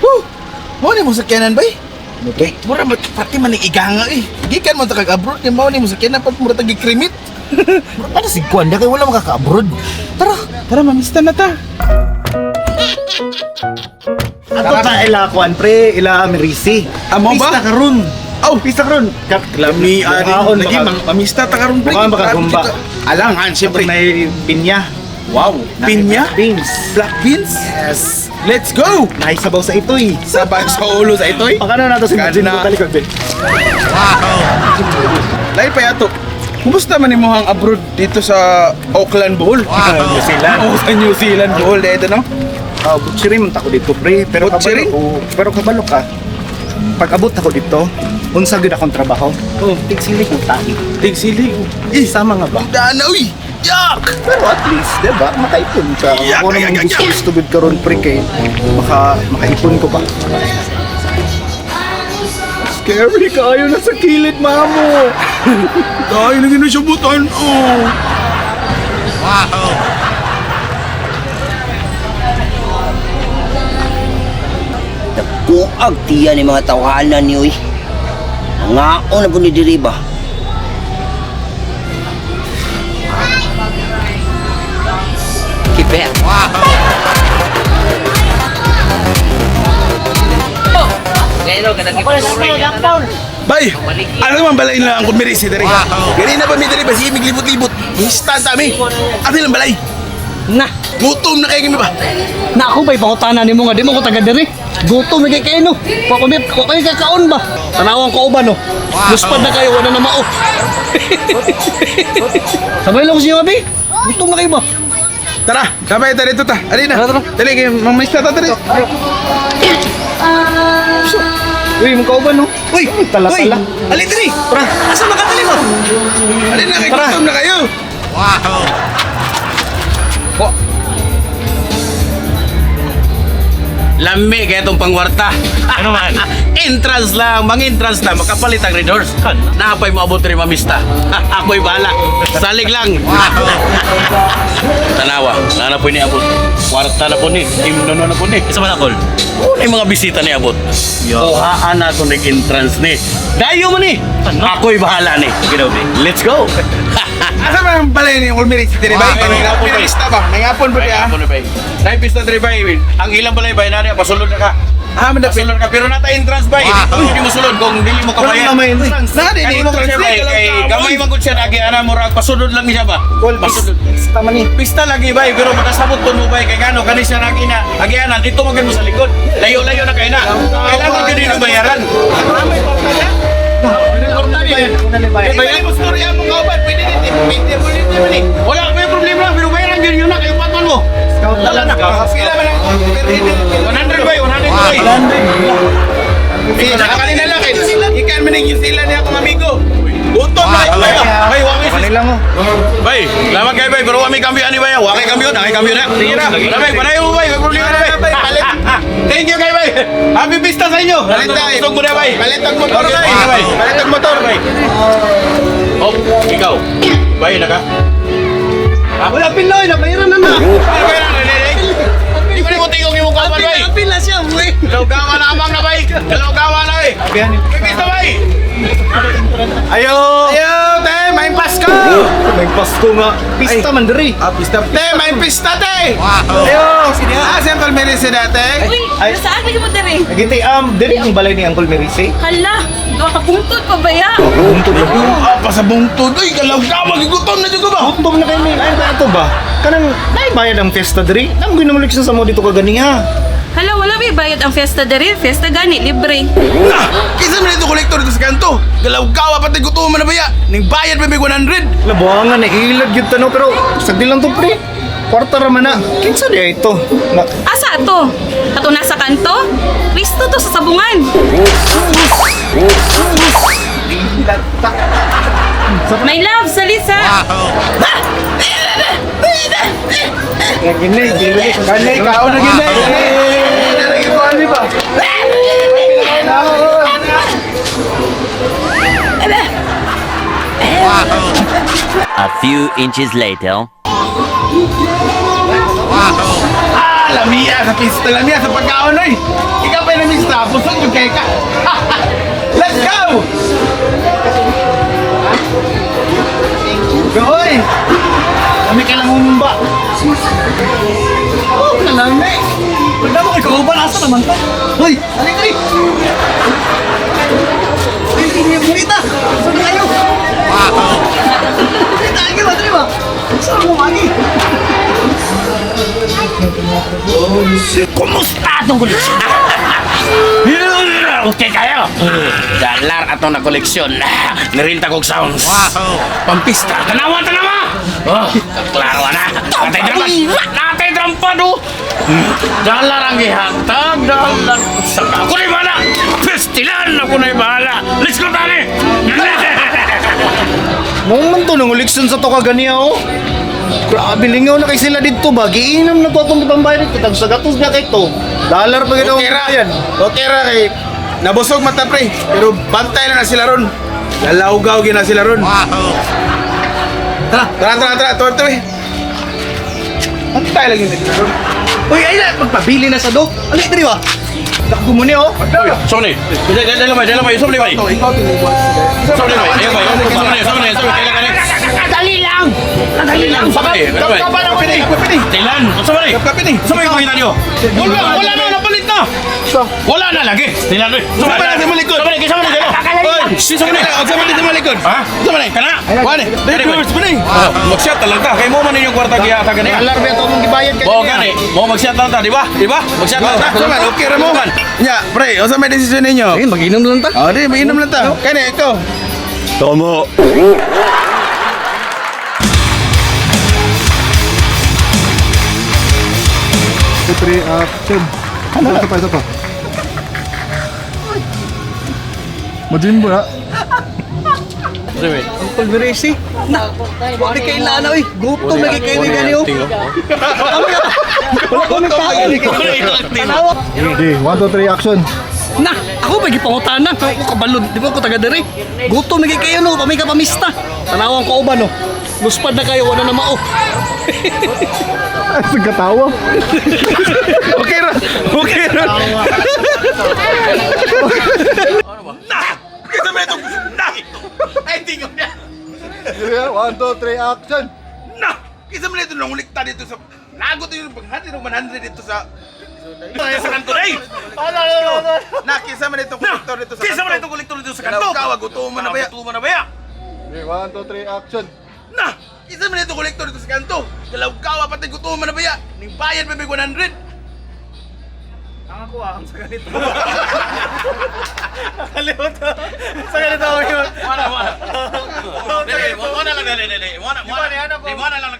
Woo! Mao ni mo sakyanan bay? Okay. Mura mo pati man ni iganga eh. Gikan mo ta kag abroad kay mao ni mo sakyanan pat mura ta gikrimit. Ano si Kwan? Kaya wala makaka-abroad. Tara. Tara, mamista na ta. Ato ta ila Kwan pre, ila Merisi. Amo ba? Pista karon. Aw! Pista karon. Lami ari Bukaon, lagi mamista ta karon pre. Baka makagumba. Alangan Siyempre siyempre. may pinya. Wow, pinya? Beans. Black beans? Yes. Let's go. Naisabaw sa itoy. Sabay sa ulo sa itoy. Pakano na to si Kana. Jin ko talikod be. Lain pa yato. Kumusta man imong abroad dito sa Auckland, Bohol? New Zealand. Oo, sa New Zealand, Bohol dito no? Ah, butchery man ta ko dito pre, pero Butchery? kabalo ko, pero kabalo ka. Pag abot ako dito, unsa gyud akong trabaho? Oh, tigsili kong tahi. Tigsili. Eh, sama nga ba? Dana uy. Yak! Pero at least, di ba, makaipon ka. Yak, Ako yak, naman yak, gusto yak. gusto gud karon pre kay makaipon ko ba. Scary kaayo na sa kilid, mamo. Dahil lagi na siya butan. Oh. Nagkuag tiya ni mga tawhanan ni uy. Mangaon na po ni diri ba? Kipet. Bay, ano man balay na ang kumirisi diri? Gani na ba mi diri ba sige miglibot-libot. Mista ta mi. Ano lang balay? Na, Gutom na kayo kami ba? na ako ba'y pangutana nimo nga di mo ko taga diri. Gutom na kay kayo no. Wa ko wa kayo kakaon ba? Tanawan ko uban no. Luspad na kayo wala na mao. Sabay lang ko siya abi. Gutom na kayo ba? Tara, sabay ta dito ta. Ali na. Tara, tara. Dali kay mamista ta diri. Uy, mong kauban no. Uy, Tala-tala. Uy, ali diri. Tara, asa makatali mo? Ali na kay Tara. gutom na kayo. Lami kaya itong pangwarta. Ano man? Entrance lang, mang entrance lang, makapalit ang red horse. Napay mo abot rin mamista. Ako'y bahala. Salig lang. Tanawa, nana po ni abot. Kwarta na po ni, imno na po ni. Isa man akol. Una yung mga bisita ni abot. Kuhaan na ito entrance ni. Dayo mo ni. Ako'y bahala ni. Let's go. Asa man ang balay ni Ulmirisi diri bay? Ay, nangapon, bay. Mamista ba? Nangapon ba kaya? Ay, bay. Naipis na diri bay. Ang ilang balay bay nani pasulod na ka. Ah, mandapit. Pasulod ka pero nata entrance bay. Hindi mo sulod kung dili mo kabayan. Wala may entrance. Na di Kani mo entrance siya bay, kay gamay man gud siya lagi ana murag pasulod lang ni siya ba. Kol, Pasulod. pista man ni. Pista lagi bay pero makasabot ko mo bay kay ngano kani siya lagi na agianan dito man gud mo sa likod. Layo-layo na kay na. Kailangan gyud nimo bayaran. Pwede mo storya mo kauban, pwede din pwede mo din man eh. Wala may problema pero bayaran gyud yun na kay upaton mo. Wala na. Pila man ang 100 bay, 100 bay. Sige, kanina lang kay. Ikan man ang New Zealand niya akong amigo. Gutom na bay. Bay, wa mi Kanila mo. Bay, salamat kay bay pero wa mi kambyo ani bay. Wa kay kambyo, na kay kambyo na. Sige na. Wala bay, panayo mo bay, may problema na bay. Palit. Thank you kay bay. Happy pista sa inyo. Palit tayo. Gusto ko na bay. Palit ang motor Okay, bay. bay. Palit ang motor Bay. Oh, ikaw. Bay na ka. Wala pinoy na bayaran na na. Ano ba yan? Di ba mo tingog yung mukha bay? Apil na siya, uy. Kalaugawa na amang na bay. Kalaugawa na bay. May pista bay. Ayo. Ayo, te, may Pasko. May Pasko nga. Pista man diri. Ah, pista. Te, may pista te. Ayo. Ah, si Uncle Merisi dati. Uy, Ay. saan lagi mo diri? Giti diri ang balay ni Uncle Merisi. Hala, duha ka bungtod pa ba ya? Buntod na. Ah, pasabungtod. Uy, kalaugawa, gigutom na jud ko ba? Gutom na kayo may ay ba ato ba? Kanang naibayad ang fiesta diri. Nang ginamulik sa mo dito kaganiha. Hala, wala may bayad ang fiesta diri. Fiesta gani, libre. Na, kinsa man ito kolektor dito sa kanto? Kalaugawa pati gutom na baya. Ning bayad pa may 100. Labuangan na ilad gyud tano pero sagdi lang to pre. Kwarta ra man na. Kinsa di ay ito? Na, Asa ato? Ato nasa kanto? Pwisto to sa sabungan. My love, salisa. Gini, gini. Kanay kaon na gini. Kanay ba? A few inches later. Ah, lamia sa pista, lamia sa pagkaon oy. Ikaw pa yung namista, busog yung kay ka. Let's go! Go, oy! Kami ka lang humba. Oh, nalami. Pagda mo kay kauban, asa naman ta? Hoy, alin dali. Ay, hindi mo kita. Saan kayo? Wow. Kita agi ba dali ba? Saan mo agi? Kumusta atong koleksyon? Okay kayo. Dalar atong na koleksyon. Nirinta kog sounds. Wow. Pampista. Tanawa, tanawa. Oh, klaro na. Natay drampa. Natay drampa do. Dalar ang gihatag, dalar. Sa ako na bahala. Pestilan ako na bahala. Let's go tani. Mo man to nang ulikson sa to kaganiya oh. Grabe lingaw na kay sila didto ba. Giinom na to atong pambayad dito tag sa gatos na kay to. Dollar pa gid Okay ra. Okay ra kay nabusog mata pre, pero bantay na na sila ron. Lalawgaw gyud na sila ron. Wow. Tara, tara, tara, tara, tuwar tuwi. Bantay lagi na sila ron. Uy, ay na, magpabili na sa do. Alin dali ba? Dako mo ni oh. Sorry. Dali may, dali may, sorry may. Ikaw tinigwan. Sorry may. Ayun may. Sorry, sorry, sorry. Kailangan ni. Dali lang! Dali lang! Sorry, sorry. Kape ni, kape ni. Tilan, unsa man ni? Kape ni. Unsa may pangita niyo? Wala, wala na napalit na. Wala na lagi. Tilan oy. Unsa man sa malikod? Unsa man kinsa man ni? Oy, Kinsa man ni? Unsa man sa malikod? Ha? Unsa man ni? Kana? Wa ni. Dili pa ni. Oh, magsiat lang ta. Kay mo man inyong kwarta gihatag gani. Dollar ba to mong gibayad kay Mo gani. Mo magsiat lang ta, di ba? Di ba? Magsiat lang ta. Unsa man okay ra mo? Nya, pre, unsa may desisyon ninyo? Ayun, mag-inom lang ta. Oh, di mainom lang ta. Kani ikaw. Tama. Three, action. Ano? Isa pa, isa pa. Majimbo na. Uncle Miresi. Na, wala kay Lana oy. Gutom lagi kayo ni gani oh. Wala kami kaon. Tanawa. Okay, 1, 2, 3, action. Na, ako pa gipangutana. Ako kabalod, di ba ko taga diri. Gutom lagi kayo no, pamika pamista. Tanawan ko uban no. Luspad na kayo, wala na mao. Ay, nagkatawa. Okay ra. Okay ra. Na! Kinsa man itong na! Ay tingon niya. 1, 2, 3, action. Na! Kinsa man ito nangulikta dito sa Nagot yung paghati ng 100 dito sa Sa kanto day. Na, kinsa man itong Na! kolektor dito sa Kinsa man itong kolektor dito sa kanto? Kalawkaw, gutom na ba ya? Gutom na ba ya? Okay, 1, 2, 3, action. Na! Kinsa man itong kolektor dito sa kanto? Kalawkaw, pati gutom na ba ya? Ning bayad pa may 100. Wala, wala. Dili, wala lang dili, dili. Wala, wala. Di wala lang.